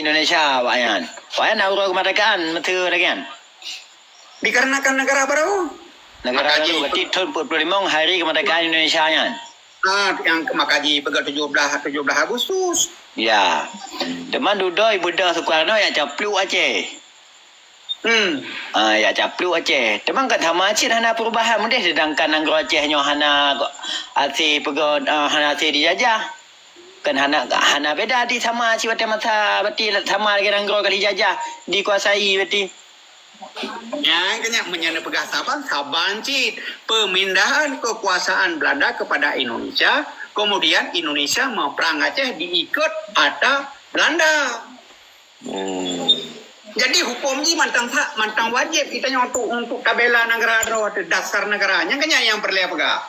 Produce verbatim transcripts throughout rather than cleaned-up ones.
Indonesia awaknyan. Awaknyan na uroe keumardekaan, meuteue lagèe nyan. Dikarenakan negara baru. Negara baru, berarti tahun empat puluh lima hari kemerdekaan Indonesia nyan. Ah, nyang maka jipeugah tujuh belas, tujuh belas Agustus. Ya. Teuma dudoe beudôh Sukarno jak caplok Aceh. Hmm. Ah, jak caplok Aceh. Teuma kan sama cit hana perubahan mudeh, sedangkan nanggroe Aceh nyoe hana até peugah, ah, hana até dijajah. Kan hana, hana beda di sama cit watèe masa, berarti sama lagèe nanggroe ka dijajah, dikuasai berarti. Nyan keuh nyan meunyoe neupeugah saban, saban cit pemindahan kekuasaan Belanda kepada Indonesia, kemudian Indonesia meuprang Aceh diikot ata Belanda. Hmm. Jadi huköm jih mantong hak, mantong wajéb geutanyoe untuk, untuk tabela negara droe, dasar negara. Nyan keuh nyan nyang peureulèe peugah.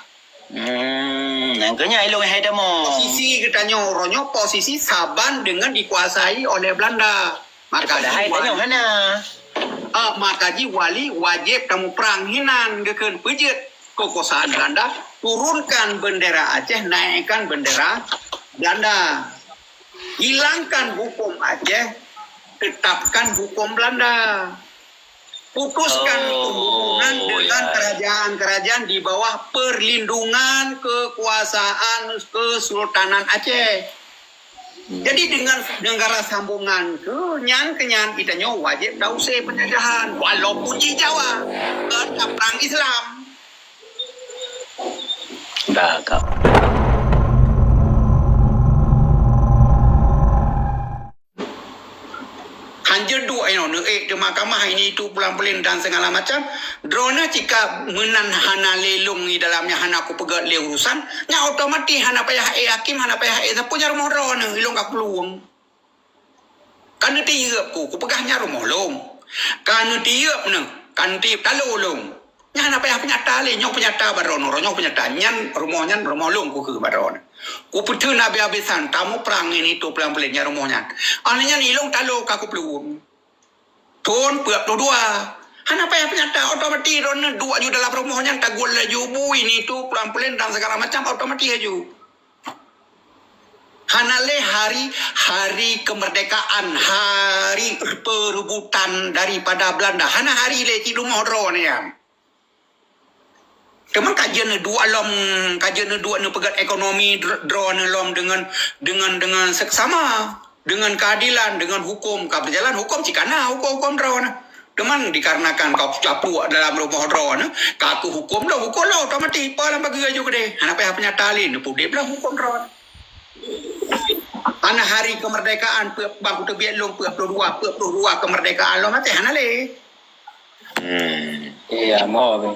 Hmm, nyan keuh nyan ilôn hai tamong. Posisi geutanyoe uroe nyoe posisi saban deungon dikuasai oleh Belanda. Maka padahai jih tanyoe wali, hana. Ah, maka jih wali wajéb tamuprang hinan geukheun peujeuet kekuasaan Belanda, turunkan bendera Aceh, naikkan bendera Belanda. Hilangkan huköm Aceh, tetapkan huköm Belanda. Putuskan hubungan dengan kerajaan-kerajaan di bawah perlindungan kekuasaan Kesultanan Aceh. Jadi dengan negara sambungan keuh nyan keuh nyan geutanyoe wajéb tausé penjajahan walaupun jih Jawa, kan perang Islam. Dah, Kak. Hanjeuet duek inoe neuék di mahkamah ini itu pulang-puling dan segala macam. Droeneuh cika meunan hana lé lôn di dalam nyan hana kupeugét lé urusan, nyan otomatis hana payah ék hakim, hana payah ék sapeue nyan rumoh droeneuh, ilôn ka kuplueng. Ka neutiyeub ku, kupeugah nyan rumoh lôn. Ka neutiyeub neuh, ka neutiyeub talo lôn. Nyan hana payah peunyata lé, nyoe peunyata baroe nyoe, nyoe peunyata. Nyan rumoh nyan rumoh lôn kukheun baroe nyoe. Kupeutheun habéh-habésan, tamuprang ngon itu pulang-puling nyan rumoh nyan. Óh lheueh nyan ilôn talo ka kuplueng. Thon peuet ploh dua. Hana payah peunyata, otomatis droeneuh duek aju dalam rumoh nyan, taguen laju bui, nitu, pulang-puling dan segala macam, otomatis aju. Hana lé hari, hari kemerdekaan, hari perebutan daripada Belanda. Hana hari lé cit rumoh droeneuh nyan. Teuma ka jeuet neuduek lom, ka jeuet neuduek neupeugét ekonomi dr-, droeneuh lom deungon, deungon, deungon seksama, deungon keadilan, deungon huköm ka beujalan, huköm cit ka na huköm-huköm droeneuh. Teuma dikarenakan ka caplok dalam rumoh droeneuh, ka keu huköm lom, huköm lom otomatis ipa lam pageue aju keudeh. Hana payah peunyata lé, neupudeb lom huköm droeneuh. Hana hari kemerdekaan, peuet bang kuteubiet lôn, peuet ploh dua, peuet ploh dua kemerdekaan lom até hana lé. Hmm. Iya, mo.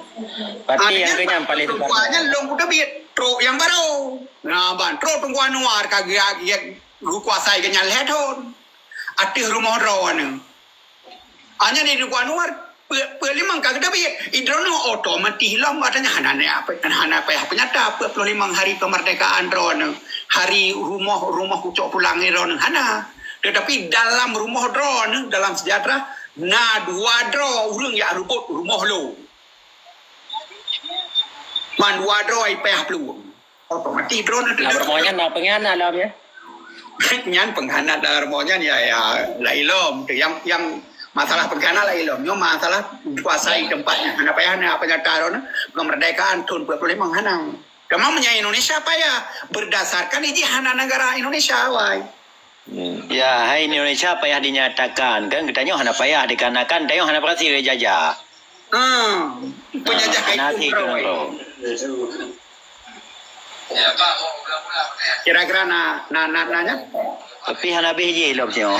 Berarti nyang keu nyan paling perempuan nyan lôn kuteubiet trok nyang baru. Nah, ban trok Teungku Anwar ka geujak geukuasai keu nyan lhèe thon. Ateueh rumoh droeneuh. Hanya di Teungku Anwar, peuet, peuet limong ka geuteubiet. Droeneuh otomatis lom katanya hana, hana payah peunyata peuet ploh limong hari kemerdekaan droeneuh. Hari rumoh, rumoh kucok pulang droeneuh hana. Tetapi dalam rumoh droeneuh, dalam sejarah, na dua droe ureueng jak reubot rumoh lôn. Man dua droe payah plueng. Otomatis droeneuh. Lam rumoh nyan na pengkhianat lam nyan. Nyan pengkhianat dalam rumoh nyan ya, ya, laén lom. Yang, yang masalah pengkhianat laén lom. Nyoe masalah kuasai tempat nyan. Hana payah na peunyata droeneuh. Kemerdekaan thon peuet ploh limong hana. Teuma meunyoe Indonesia payah berdasarkan ijih hana negara Indonesia awai. Hmm. Ya, hai Indonesia payah dinyatakan, kan geutanyoe hana payah dikarenakan tanyoe hana berhasil dijajah. Ah, penjajah. Ah, hana itu até droe. Kira-kira na, na, na, na nyan? Tapi hana habéh jih lom nyoe.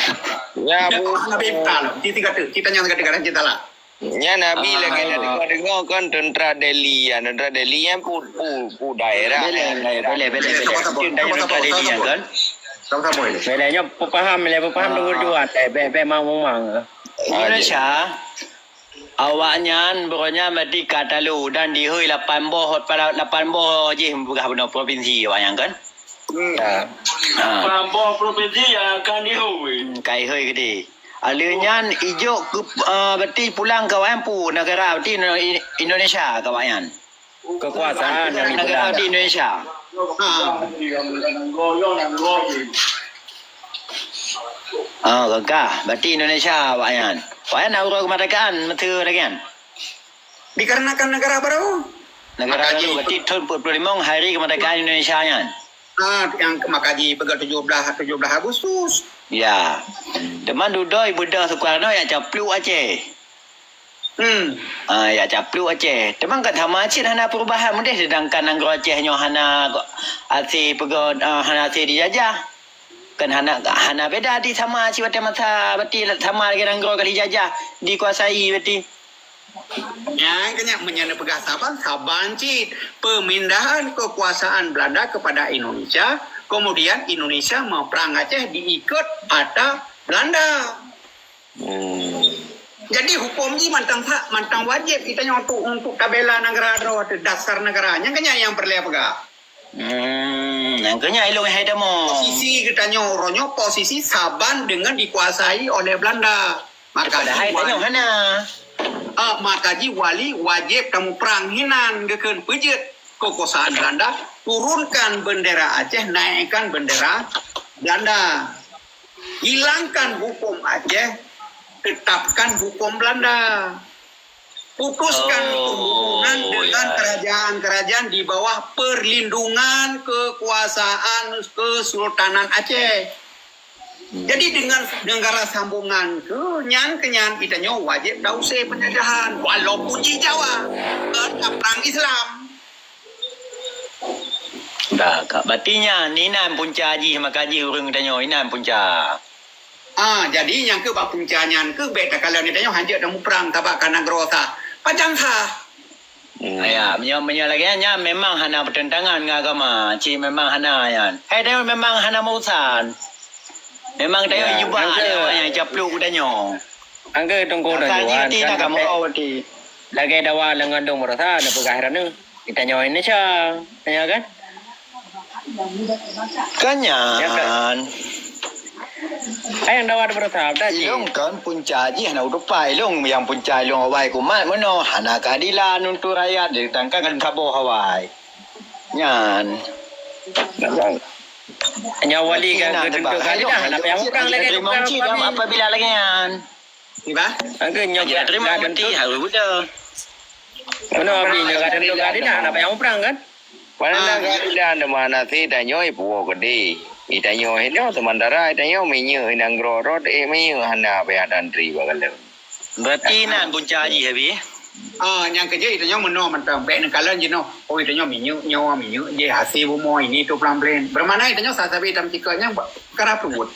Ya, Bu. Hana habéh, tak lom. Kita kata, kita nyang kata, kata kita lah. Nyan Abi lagèe na deungoe-deungoe kon teuntara Delhi nyan, teuntara Delhi nyan pu, pu, pu daerah. Beleh, beleh, beleh, beleh. Sama-sama. Teuntara Delhi nyan kon. Sama-sama ini. Beleh nyoe peupaham, beleh peupaham deungon tuan. Eh, bèk, bèk mang-mang. Indonesia, awaknyan, buroe nyan berarti ka talo dan dihôi lapan boh, lapan boh jih peugah bunoe provinsi awaknyan kon. Hmm. Ha. Lapan boh provinsi nyang akan dihôi. Hmm, ka ihôi keudeh. Alheuh nyan ijok keu, eh, berarti pulang keu awaknyan peue negara, berarti Indo-, Indonesia keu awaknyan. Kekuasaan negara, berarti Indonesia. Ha. Ah, gagah. Berarti Indonesia awaknyan. Awaknyan na uroe kemerdekaan, masa lagèe nyan. Dikarenakan negara baru. Negara baru, berarti tahun empat puluh lima hari kemerdekaan Indonesia nyan. Ah, nyang maka jipeugah tujuh belas, tujuh belas Agustus. Ya. Teuma dudoe beudôh Sukarno jak caplok Aceh. Hmm. Ah, jak caplok Aceh. Teuma kan sama cit hana perubahan mudeh, sedangkan nanggroe Aceh nyoe hana asé peugah, ah, hana asé dijajah. Kan hana, hana beda di sama cit watèe masa berarti sama lagèe nanggroe ka dijajah, dikuasai berarti. Nyang keuh nyan meunyoe neupeugah saban, saban cit pemindahan kekuasaan Belanda kepada Indonesia, kemudian Indonesia meuprang Aceh diikot ata Belanda. Hmm. Jadi huköm jih mantong hak, mantong wajéb geutanyoe untuk, untuk tabela negara droe teuh, dasar negara. Nyang keuh nyan nyang peureulèe peugah. Hmm, nyang keuh nyan ilôn hai tamong. Posisi geutanyoe uroe nyoe posisi saban deungon dikuasai oleh Belanda. Maka padahai tanyoe hana. Ah, maka jih wali wajéb tamuprang hinan geukheun peujeuet kekuasaan Belanda, turunkan bendera Aceh, naikkan bendera Belanda. Hilangkan huköm Aceh, tetapkan huköm Belanda. Putuskan hubungan dengan kerajaan-kerajaan di bawah perlindungan kekuasaan Kesultanan Aceh. Jadi dengan negara sambungan keuh nyan keuh nyan geutanyoe wajéb tausé penjajahan walaupun jih Jawa. Kan perang Islam. Dah, Kak. Berarti nyan, inan punca jih, maka jih ureueng tanyoe, inan punca. Ah, jadi nyang keuh bak punca nyan keuh bèk takalon tanyoe hanjeuet tamuprang sabab ka nanggroe sah. Pajan sah. Hmm. Ya, meunyoe, meunyoe lagèe nyan memang hana bertentangan ngon agama. Cit memang hana nyan. Hai tanyoe memang hana meurusan. Memang tanyoe jubah lé awak nyang caplok geutanyoe. Angka tunggu dan juan kan. Lagèe dawa lam ngandung meurasa na peugah raneuk. Geutanyoe Indonesia, ya kan? Kan nyan. Hai nyang dawa meurasa, ilôn kan punca jih hana utupai ilôn, nyang punca ilôn awai kumat meunoe hana keadilan untuk rakyat, sedangkan kan saboh awai. Nyan. Nyawa wali kan keudeueng keadilan, hana payah muprang lagèe tukang cit apabila lagèe nyan. Iba? Angka nyoe ka teurimong meuti harus buta. Meunoe abi nyoe ka teurimong ka didah, hana payah muprang kan? Padahai ka didah, mana si tanyoe puwoe keudeh. Itanyoe hinoe sementara itanyoe minyeuk inang grorot, eh, minyeuk hana payah tantri bak galeng. Berarti nan punca jih abi. Ah, nyang keujeuet itanyoe meunoe mantong. Bèk neukalon jinoe. Oh, itanyoe minyeuk nyoe, minyeuk jih, hasé bumoe ini tu pelan-pelan. Bermakna itanyoe sabe-sabe tam tikot nyang peukara peubuet.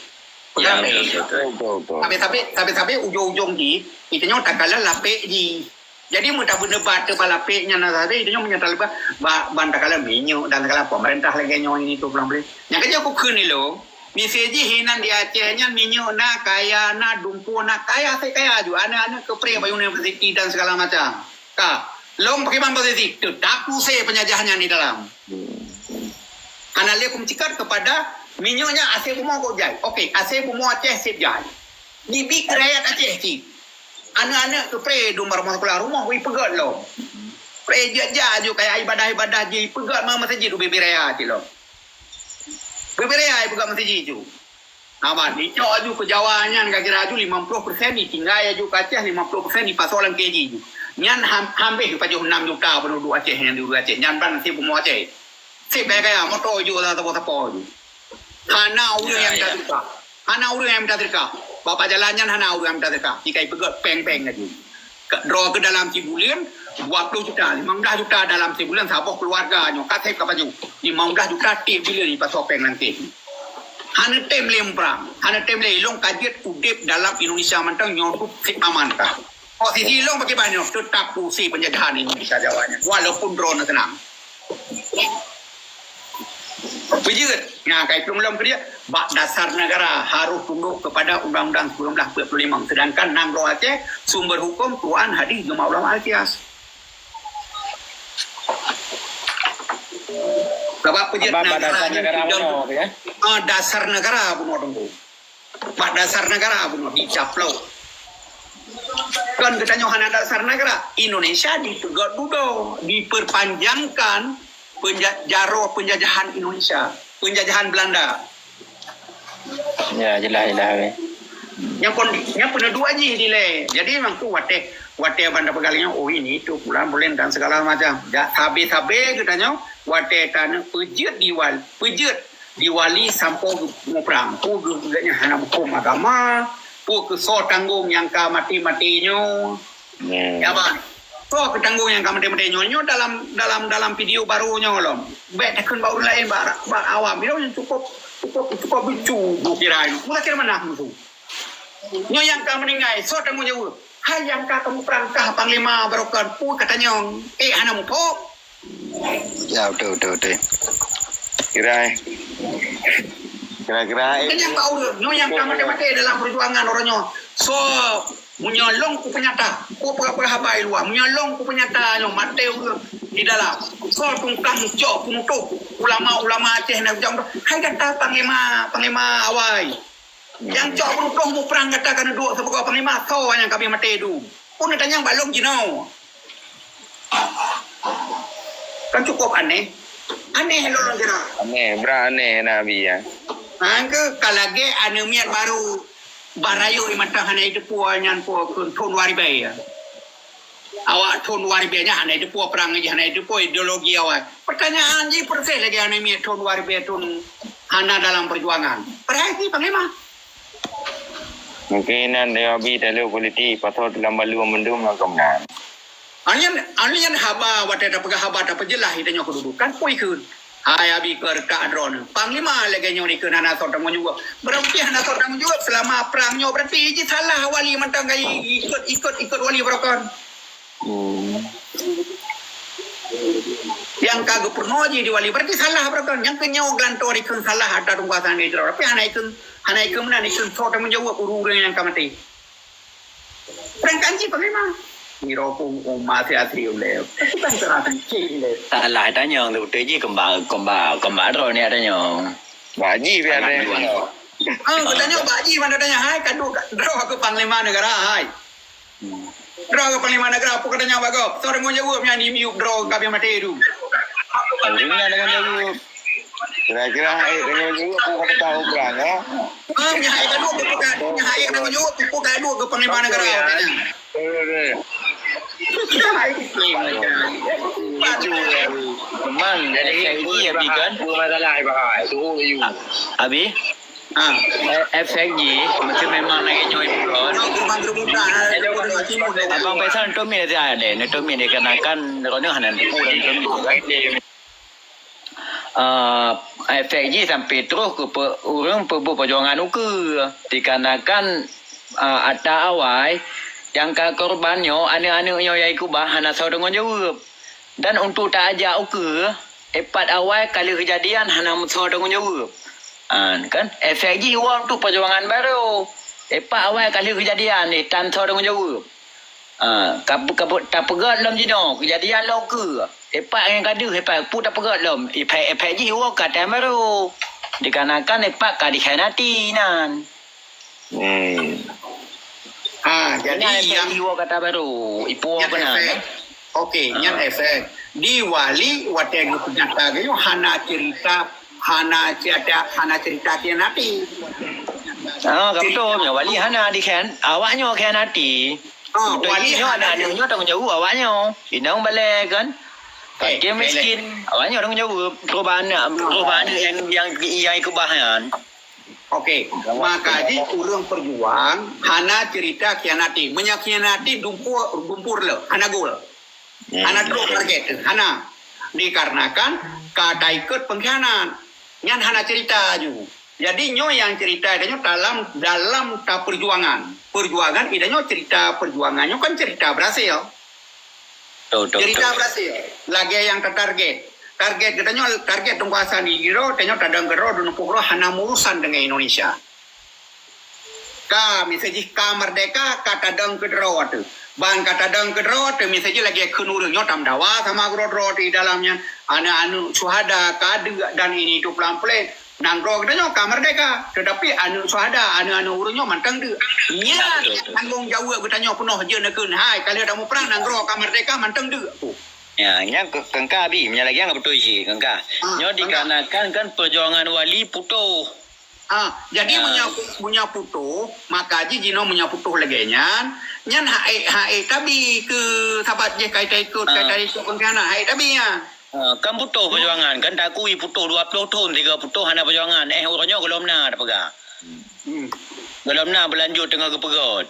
Ya, betul, betul. Tapi, tapi, tapi, tapi ujong-ujong jih, itanyoe takalon lapek jih. Jadi, meutabeuneubat teuh bak lapek nyan, tapi itanyoe meunyoe taleuba ba-, ban takalon minyeuk dan takalon pemerintah lagèe nyoe ini tu pelan-pelan. Nyang keujeuet kukheun ilôn, miseu jih hinan di Aceh nyan minyeuk na, kaya na, dumpeue na, kaya, asai kaya ju. Aneuk-aneuk keupreh bak universiti dan segala macam. Ka, lôn pakriban posisi, teutap use penjajah nyan di dalam. Hana lé kumeucikot keupada minyeuk nyan asai bumoe kok jai. Oke, asai bumoe Aceh seb jai. Dibi keu rakyat Aceh cit. Aneuk-aneuk keupreh dum rumoh sikula, rumoh ipeugöt lom. Preh jeuet jak aju kaya ibadah-ibadah jih ipeugöt ma meuseujid ubé-bé raya cit lom. Ubé-bé raya ipeugöt meuseujid ju. Haba icok aju keu Jawa nyan, ka kira aju limong ploh persen itinggai aju keu Aceh, limong ploh persen ipasoe lam K J ju. Nyan ham-, hambéh pajoh enam juta penduduk Aceh nyang di Aceh. Nyan ban naseb bumoe Aceh. Seb kaya-kaya, moto iju sapo-sapo ju. Hana ureueng nyang mita seudeukah. Hana ureueng nyang mita seudeukah. Bak jalan nyan hana ureueng nyang mita seudeukah. Tinggai peugöt péng-péng laju. Ka, droe keu dalam sibuleuen, dua ploh juta, limong blah juta dalam sibuleuen saboh keuluwarga nyoe. Ka seb ka pajoh. Limong blah juta tiep buleuen ipasoe péng lam K J. Hana tem lé muprang, hana tem lé ilong ka jeuet udeb dalam Indonesia mantong nyoe tu seb aman ka. Posisi ilong pakriban nyoe teutap fungsi penjajahan Indonesia Jawa nyan, walaupun droe na seunang. Beujeuet, nyan ka ipeurunoe lom keu dia, bak dasar negara harus tunduk kepada Undang-Undang sembilan belas empat puluh lima, sedangkan nanggroe Aceh sumber hukum Quran, hadis, ijma ulama al-qiyas. Sabab peujeuet negara nyoe, ah, dasar negara bunoe teungku. Bak dasar negara bunoe dicaplok. Kon geutanyoe hana dasar negara. Indonesia dipeugöt dudoe, diperpanjangkan penja-, jaroe penjajahan Indonesia, penjajahan Belanda. Ya, jeulaih, jeulaih. Nyang kon, nyang peuneudua jih dilèe. Jadi, waktu watèe, watèe ban tapeugah lé nyoe, "Oh, ini itu pulan bulen," dan segala macam. Ja, sabe-sabe geutanyoe, watèe taneuk peujeuet di wal-, peujeuet di wali sampoe geu-, muprang. Peue geu-, geuh nyan hana muphom agama, peue keu soe tanggong nyang ka maté-maté nyoe. Hmm. Ya, Bang. Soe keu tanggong nyang ka maté-maté nyoe? Nyoe dalam, dalam, dalam video baru nyoe lom. Bèk takheun bak ureueng laén, bak, bak awam. Nyoe cukup, cukup, cukup lucu, bukira nyoe. Mula kira mana musuh? Nyoe nyang ka meuninggai, soe tanggong jaweueb? Hai nyang ka kamoe peurangkah panglima barokan, peue ka tanyong? Eh, hana muphom. Ya, beutôi, beutôi, beutôi. Kira, eh. Kira-kira, eh. Nyoe nyang ka ureueng, nyoe nyang ka maté-maté dalam peujuangan uroe nyoe. Soe, meunyoe lôn kupeunyata, kupeugah-peugah haba i luwa, meunyoe lôn kupeunyata nyoe maté ureueng di dalam. Soe tungkang cok peunutoh ulama-ulama Aceh nyang jam, hai gata panglima, panglima awai. Nyang cok peunutoh muprang gata ka neuduek sibagoe panglima, soe nyang ka abéh maté dum? Peue neutanyong bak lôn jinoe? Kan cukup aneh. Aneh lôn kira. Aneh, brat aneh Nabi, ya. Ha, ke, ka lagèe aneuk miet barô bah rayeuk i mantong hana jiteupeue nyan peue kheun thôn dua ribèe, ya. Awak thôn dua ribèe nyan hana jiteupeue prang jih, hana jiteupeue ideologi awak. Pertanyaan jih persis lagèe aneuk miet thôn dua ribèe thôn hana dalam perjuangan. Padahai jih panglima. Mungkin nan dia bi dalam politik, pasal dalam balu mandum yang kemenang. Anu nyan, anu nyan haba, watèe tapeugah haba, tapeujeulaih geutanyoe keududukan, peue kheun? Hai abi keu retak droeneuh. Panglima lagèe nyoe dikheun hana soe tanggong jaweueb. Berarti hana soe tanggong jaweueb selama prang nyoe, berarti jih salah wali mantong ka ikot, ikot, ikot wali barokan. Hmm. Nyang ka geupeurunoe jih di wali, berarti salah barokan. Nyang keu nyoe geulantoe dikheun salah ata tunggasan di droe. Tapi hana ikheun, hana ikheun meunan, ikheun soe tanggong jaweueb ureueng-ureueng nyang ka maté. Sedangkan jih panglima. Nirokong umat si asli ulèe. Tapi kan terasa cek ulèe. Salah tanyong tu beutôi jih keumbang, keumbang, keumbang droe ni tanyong. Bak jih biar Salah deh. Tuan. Ah, katanya bak jih mana tanya, hai, kadu droe keu panglima negara, hai. Hmm. Droe keu panglima negara, apa katanya bak gob? Soe tanggong jaweueb nyan di miup droe ka abéh maté tu? Ureueng nyan tanggong jaweueb. Kira-kira hai tanggong jaweueb, aku kata tahu perang, ya. Ah, nyan hai kadu, aku kata, nyan hai tanggong jaweueb, aku kadu keu panglima negara, katanya. Betul, betul. Lucu, ya. Memang, jadi, saya ini ya, Bi, kan? Apa masalah, Ibu? Hai, suruh you. A-, Abi? Ah. Eh, efek jih, macam memang lagi nyoe pun. Abang Faisal neuteumiet dah deh, neuteumiet dikarenakan droeneuh hana neuteupeue dan neuteumiet kan. Ah, efek jih sampai troh keu pe-, ureueng peubuet perjuangan ukeue. Dikarenakan, ah, ata awai nyang ka korban nyoe, aneuk-aneuk nyoe nyang keubah hana soe tanggong jaweueb. Dan untuk ta ajak ukeue, ipat awai ka lheueh keujadian hana meusoe tanggong jaweueb. Ha, kan? Efek jih woe untuk perjuangan barô. Ipat awai ka lheueh keujadian, eh, tan soe tanggong jaweueb. Ha, ka, ka, tapeugöt lom jinoe, keujadian lom ukeue. Ipat nyang ka deuh, ipat peue tapeugöt lom. Efek, efek jih woe ka tan barô. Dikarenakan ipat ka dikhianati nan. Hmm. Ha, jadi nyan efek nyang iwoe kata barô, ipuwoe nyan keunan, efek. Kan? Okey, ha. Nyan efek. Di wali watèe geupeunyata geuh hana cerita, hana cerita, hana cerita khianati. Ah, ka beutôi, nyoe wali hana dikhian-, awak nyoe khianati. Ah, beutôi wali nyoe hana aneuk-aneuk nyoe tanggong jaweueb awak nyoe. Inong balèe kan. Eh, fakir miskin, awak nyoe tanggong jaweueb. Perubahan, perubahan yang, yang, yang keubah nyan. Okey, maka jih ureueng peujuang hana cerita khianati. Meunyo khianati, dumpur, dumpur le, hana gol. Hmm. Hana trok target, hana. Dikarenakan ka taikot pengkhianat. Nyan hana cerita ju. Jadi nyoe nyang cerita nyoe dalam, dalam tapeujuangan. Peujuangan, idanyoe cerita peujuangan nyoe kan cerita berhasil. Betul, betul, cerita betul. Berhasil. Lagèe nyang tatarget. Target geutanyoe, target Teungku Hasan di Giro, tanyoe tadong keudroe, dua puluh roh hana meurusan dengan Indonesia. Ka, miseujih ka merdeka, ka tadong keudroe tu. Ban ka tadong keudroe tu, miseujih lagèe kheun ureueng nyoe tameudawa sama keudroe-droe di dalam nyan. Aneuk-aneuk syuhada ka deuk dan ini tu pelan-pelan. Nanggroe geutanyoe ka merdeka, tetapi aneuk syuhada, aneuk-aneuk ureueng nyoe mantong deuk. Nyan tanggong jaweueb geutanyoe peunoh jeuet neukheun, hai, ka lheueh tamuprang nanggroe ka merdeka mantong deuk. Ya, nyan ke-, keungka Abi, meunyo lagèe nyan beutôi cit, keungka. Ah, nyoe keungka. Dikarenakan kan perjuangan wali putôh. Ah, jadi meunyoe, meunyoe putôh, maka jih jinoe meunyoe putôh lagèe nyan, nyan hak ék, hak ék tabi keu sabat jih ka taikot, ka taikot pengkhianat, hak ék tabi nyan. Ah, kan putôh perjuangan, kan takui putôh dua ploh thon, tiga putôh hana perjuangan. Eh, uroe nyoe gohlom na tapeugah. Hmm. Gohlom na beulanjut teungoh geupeugöt.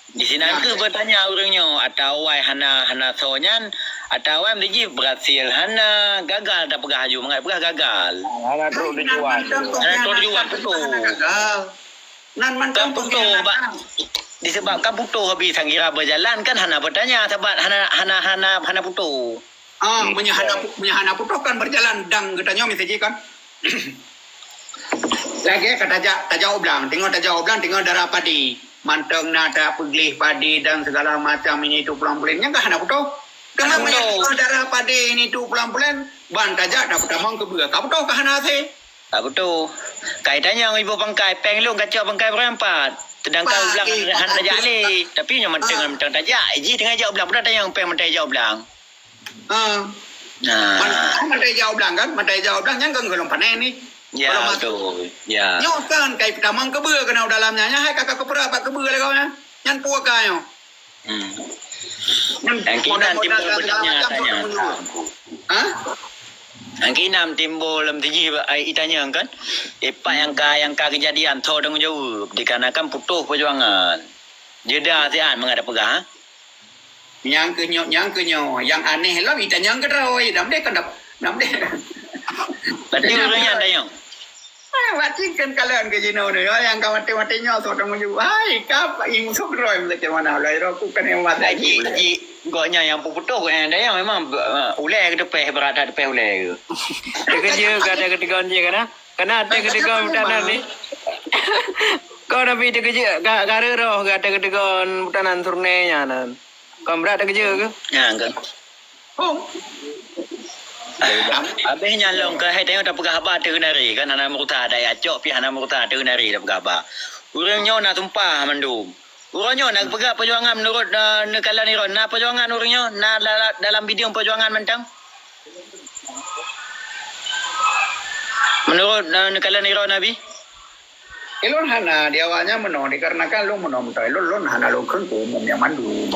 Disinan kheueh beutanya ureueng nyoe, ata awai hana, hana soe nyan, ata awai meujih berhasil hana, gagal tapeugah aju, mangat peugah gagal. Hana trok tujuan. Hana trok tujuan, putôh. Nan mantong pengkhianatan. Disebabkan putôh habis sanggira berjalan kan hana beutanya, sabat hana, hana, hana, hana putôh. Ah, meunyoe hana, meunyoe hana putôh kan berjalan dang geutanyoe miseujih kan. Lagèe ka tajak, tajak u blang, teungoh tajak u blang, teungoh dara padi. Mantong na tapeugleh padi dan segala macam ini itu pulang-pulen. Nyan ka hana putôh. Teuma meunyoe dara padi ini itu pulang-pulen, ban tajak tapeutamong keubeue. Ka putôh ka hana hasé? Ka putôh. Ka itanyong iboh pangkai, péng lôn kacok pangkai beureupat. Sedangkan u blang hana tajak lé. Tapi nyoe mantong, mantong tajak. Jih teungoh jak u blang, peue tanyong péng mantong jak u blang. Ha. Nah. Man-, mantong jak u blang kan? Mantong jak u blang nyan kan gohlom panen ni. Ya, betul. Ya. Nyoe kan kai peutamong keubeue keunoe u dalam nyan. Nyan hai ka, ka keupeureuh bak keubeue lagèe nyan. Nyan peue ka nyoe? Hmm. Nyan modal-modal dan segala macam tu. Ha? Nyang keunan timbul lam tijih, ai, itanyong kan? Ipak nyang ka, nyang ka keujadian, soe tanggung jaweueb? Dikarenakan putôh peujuangan. Jeda siat mangat tapeugah, ha? Nyang keu nyoe, nyang keu nyoe, nyang aneh lom itanyong keudroe, nam deh kon dap-, nam deh. Berarti ureueng nyan tanyong. Ah, berarti kan kalon keu jinoe nyoe, nyang ka maté-maté nyoe soe tanggung jaweueb. Hai, ka i musoh keudroe macam mana? Ulai roh ku kan yang mata. Ji, ji, gobnyan nyang putôh, gobnyan tanyong memang, eh, ulèe geuteupeh, brat that teupeh ulèe geuh. Teukeujeuet ka teukeudeugon jih kana. Kana teukeudeugon mutanan ni. Kau tapi teukeujeuet ka, ka reuroh ka teukeudeugon mutanan seurunoe nyan. Kon brat teukeujeuet keuh? Nyan keuh. Oh. Habéh nyan lom keuh hai tanyoe tapeugah haba teuh nari kan hana meurusa daya cok pih hana meurusa teuh nari tapeugah haba. Ureueng nyoe na sumpah mandum. Uroe nyoe na peugah peujuangan meunurot, eh, neukalon droeneuh na peujuangan uroe nyoe na la-, dalam bidang peujuangan mantong. Meunurot, eh, neukalon droeneuh Abi? Ilôn hana di awaknyan meunoe, dikarenakan lôn meunoe meutai lôn, lôn hana lôn kheun keu umum nyang mandum.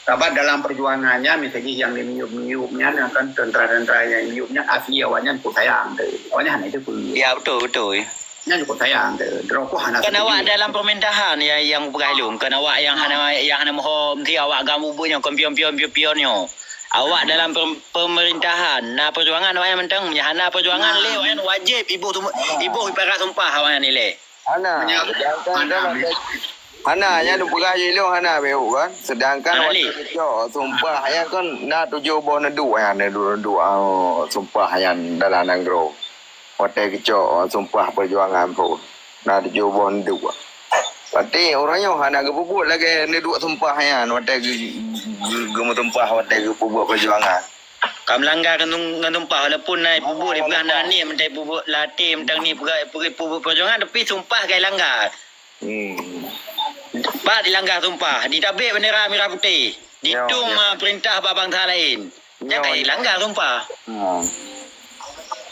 Sabab dalam peujuangan nyan, miseujih nyang di miyueb-miyueb nyan, kan teuntara-teuntara nyang miyueb nyan, asli awaknyan pun sayang tu. Awaknyan hana itu pun. Ya, betul, betul. Nyan pun sayang tu. Droe pun hana setuju. Kan awak dalam pemerintahan ya, nyang peugah lôn, kan awak nyang hana, nyang hana meuhom, si awak gam ubeueng nyoe, kon pion-pion, pion-pion nyoe. Awak dalam pem-, pemerintahan, na peujuangan awaknyan mantong, meunyo hana peujuangan lé, awaknyan wajéb iboh tu-, iboh ibarat sumpah awaknyan ilèe. Hana. Meunyo sedangkan hana, kan ada, hana, nyan peugah ilong hana behu kan. Sedangkan hana lé. Waktu cok sumpah nyan kan na tujoh boh neuduek nyan, neuduek, neuduek, ah, sumpah nyan dalam nanggroe. Watèe geucok sumpah peujuangan pun na tujoh boh neuduek. Berarti ureueng nyoe hana geupeubuet lagèe neuduek sumpah nyan watèe geu-, geu-, geumeusumpah watèe geupeubuet peujuangan. Ka meulanggar ngon, ngon sumpah walaupun na peubuet ipeugah na niet mantong peubuet latih mantong niet peugah, peugah peubuet peujuangan tapi sumpah ka ilanggar. Hmm. Pat dilanggar sumpah, ditabek bendera mirah putih, ditueng, ah, perintah bak bansa laén. Nyan ka ilanggar sumpah. Hmm.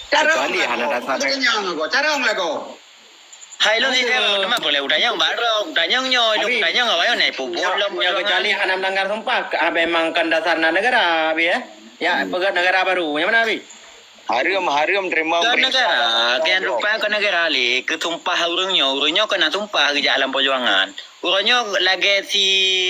Carông lagoe. Kecuali hana dasar. Carông lagoe. Hai lôn sidroe, teuma boleh utanyong barok, utanyong nyoe, lôn utanyong awak nyoe na peubuet lom. Nyoe kecuali hana meulanggar sumpah, ka, memang kon dasar na negara, Abi, ya. Ya, peugah negara baru. Nyang mana, Abi? Hareuem, hareuem teurimong perintah. Kon negara, kon negara lé, keu sumpah ureueng nyoe, ureueng nyoe kon na sumpah geujak lam peujuangan. Ureueng nyoe lagèe si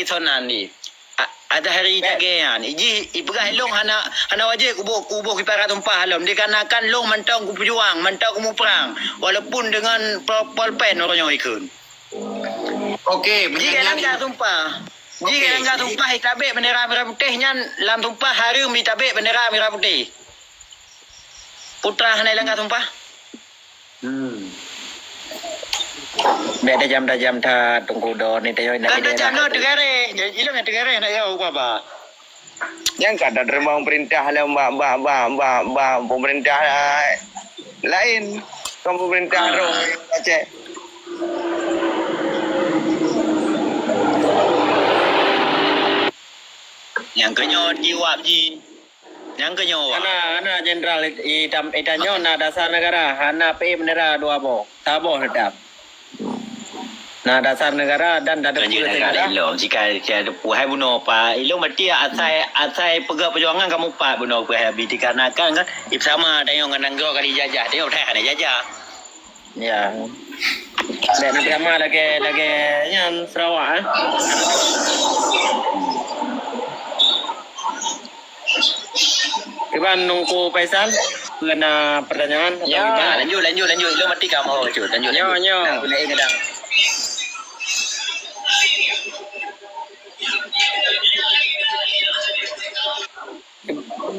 Sonan lé. A-, Azhari lagèe nyan. Jih, ipeugah ilong hana, hana wajéb kuboh, kuboh kiparat sumpah lom. Dikarenakan long mantong kupeujuang, mantong kumuprang. Walaupun deungon pol-, polpen ureueng nyoe ikheun. Oke, jih ka langgar sumpah. Jih ka langgar sumpah itabek bendera mirah putih nyan, lam sumpah hareuem itabek bendera mirah putih. Putra hana ilanggar sumpah. Hmm. Bèk tajam-tajam that, Teungku Don, ni tajam nak. Kan tajam lah, teugareh. Jadi, ilong nyang teugareh nak yau, Baba. Nyang ka tateurimong peurintah lom bak, bak, bak, bak, bak peumeurintah laén. Kon peumeurintah droe Aceh. Nyang keunyoe jiwab jih. Nyang keunyoe, Wak. Hana, hana, Jenderal, i-, itam-, itanyoe na dasar negara, hana pi bendera dua boh. Saboh teutap. Na dasar negara dan ada Lanjut negara ilong. Jika, jika ada puhai bunoe pa ilong berarti asai, asai peugah perjuangan kamu pat bunoe puhai bi dikarenakan kan ipsama dayong ngan nanggroe kali jajah. Dayong dah ada jajah. Ya. Dek Nabi Ama lagi, lagi nyan Sarawak eh. Iban Teungku Faisal, kena pertanyaan atau Ya, iban? Lanjut, lanjut, lanjut. Ilong mati kamu, lanjut. Lanjut, Nyo, lanjut. Nyo. Nak guna air kadang.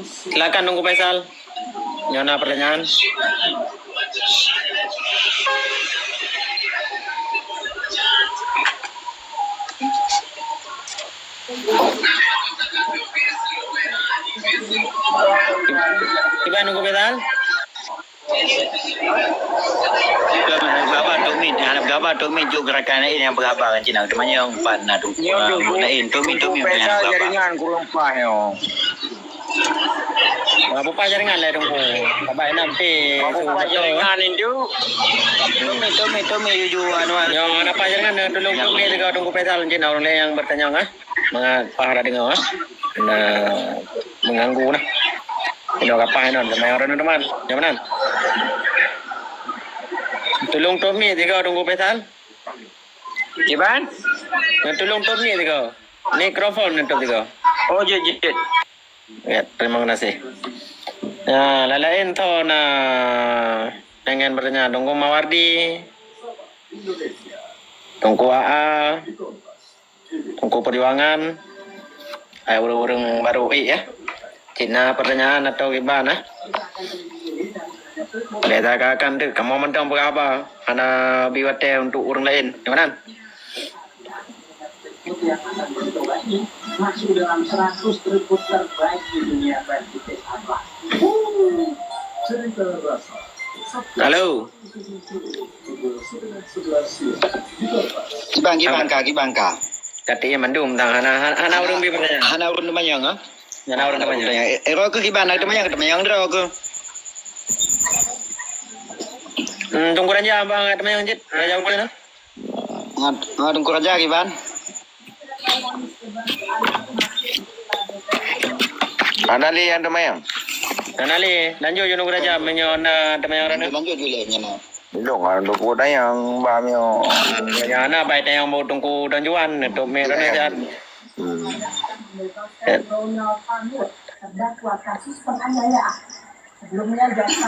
Silakan Teungku Faisal. Nyo na pertanyaan. Iban Teungku Faisal. Gaba Tok Mit, hana gaba Tok Mit juk gerakan lain nyang beuraba ngon Cina. Teuma nyang pat na tu. Nyo, Tok Mit, Tok Mit, Tok Mit, Tok Mit, Faisal jaringan kurang pas nyo. Wah, bupa jaringan lé Teungku. Sabai nak pi. Bupa jaringan itu. Tok Mit, Tok Mit, Tok Mit, jujur anu. Nyo, napa jaringan tulung Tok Mit deungon Teungku Faisal cit ureueng lain nyang bertanya ah. Mangat pah dah dengar ah. Nah, mengganggu nah. Ino kapah non, teman orang teman. Yang mana? Tulung Tok Mit tiga Teungku Faisal. Iban? Nah, tulung Tok Mit tiga. Mikrofon untuk tiga. Oh, jeuet, jeuet. Ya, terima kasih. Ya, lain-lain tu na pengen bertanya Teungku Mawardi, Teungku Aa, Teungku Perjuangan, ai ureueng-ureueng baru eh ya. Cit na pertanyaan atau kiban eh? Beda kakak tu, kamu mentang berapa? Hana bi watèe untuk ureueng lain, ya kan? Masuk dalam seratus rekor terbaik di dunia versi Abah. Halo. Kiban, kiban ka, kiban ka. Kata mandum tang hana hana, hana ureueng bi pertanyaan. Hana ureueng teumanyong ah. Hana ureueng teumanyong. Eh, ero ke kiban ada teumanyong, teumanyong dro ke. Hmm, Teungku Raja abang teumanyong jit. Raja udah nah. Ah, ah, Teungku Raja kiban? Hana lé nyang teumayang. Hana lé, lanjut Teungku Raja meunyoe na teumayang rana. Lanjut, lanjut julai nyan. Ilong ah dua puluh tayang ba meunyoe. Ya na bai tayang bak Teungku Don Juan, Tok Meh Rana Jat. Hmm. Eh.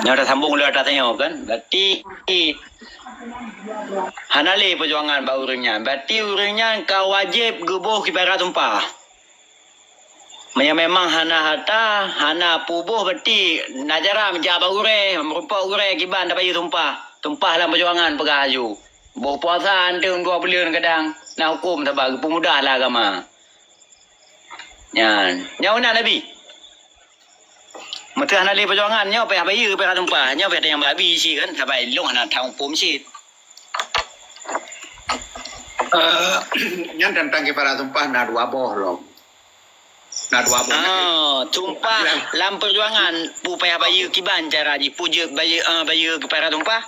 Nyoe tasambong lé ata tanyoe kan. Berarti hana lé peujuangan bak ureueng nyan. Berarti ureueng nyan ka wajéb geuboh kiparat sumpah. Meunyoe memang hana harta, hana peuboh, berarti na cara meujak bak gurée, meurumpok gurée kiban tabayeue sumpah. Sumpah lam peujuangan peugah laju. Boh puasa anteuk dua buleuen kadang na huköm saban geupeumudah lé agama. Nyan, nyoe na Nabi. Meuteuh hana lé peujuangan nyoe payah bayeue, payah tumpah. Nyoe payah tanyong babi cit kan, saban ilong hana that muphom cit. Eh, nyan teuntang kiparat tumpah na dua boh lom. Na dua boh. Ah, tumpah lam peujuangan, peue payah bayeue kiban cara jih, peue jeuet bayeue, eh, bayeue kiparat tumpah?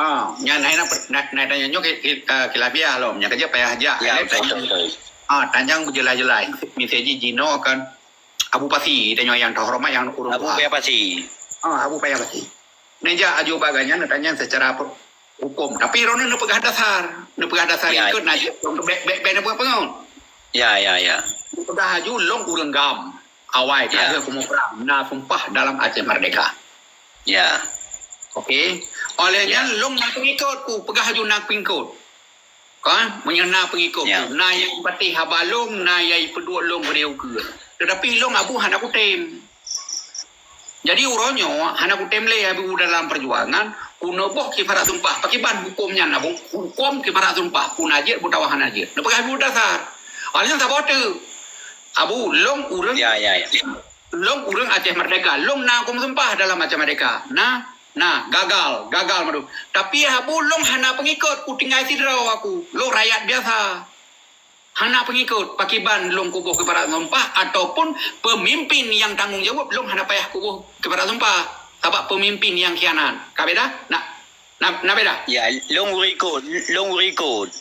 Ah, nyan hai na, na, na, na nyoe ki, ki, eh, kilabiah lom. Nyan ka jeuet payah jak. Ya, betul, betul, betul. Ah, tanyong beujeulaih-jeulaih. Miseu jih jinoe kan Abu Pasi, tanyoe nyang teuhoreumat nyang ureueng tuha. Abu Paya Pasi. Ah, Abu Paya Pasi. Neujak aju bak gobnyan, neutanyong seucara pe-, huköm. Tapi droeneuh neupeugah dasar. Neupeugah dasar ya, ikot ya. Najib, bèk, bèk, bèk neupeugah peungon. Ya, ya, ya. Neupeugah aju lôn ureueng GAM. Awai, ya. Ka lheueh kumu prang, na sumpah dalam Aceh Merdeka. Ya. Okey. Oleh ya. Nyan, lôn na peungikot ku, peugah aju na peungikot. Ka, meunyoe na peungikot, ya. Na nyang patéh haba lôn, na nyang ipeuduek lôn bri ukeue. Tetapi lôn Abu hana kutem. Jadi uroe nyoe hana kutem lé Abu dalam peujuangan, kuneuboh kiparat sumpah. Pakiban huköm nyan Abu, huköm kiparat sumpah, puna jeuet beutawa hana jeuet. Neupeugah Abu dasar. Awaknyan saboh teuk. Abu, lôn ureueng ya, ya, ya. Lôn ureueng Aceh Merdeka. Lôn na huköm sumpah dalam Aceh Merdeka. Na, na, gagal, gagal mandum. Tapi Abu lôn hana peungikot, kutinggai sidroe aku. Lôn rakyat biasa. Hana peungikot, pakiban lôn kuboh kiparat sumpah ataupun peumimpin nyang tanggong jaweueb lôn hana payah kuboh kiparat sumpah. Sabab peumimpin nyang khianat. Ka beda? Na, na, na beda? Ya, lôn ureueng ikot, lôn ureueng ikot.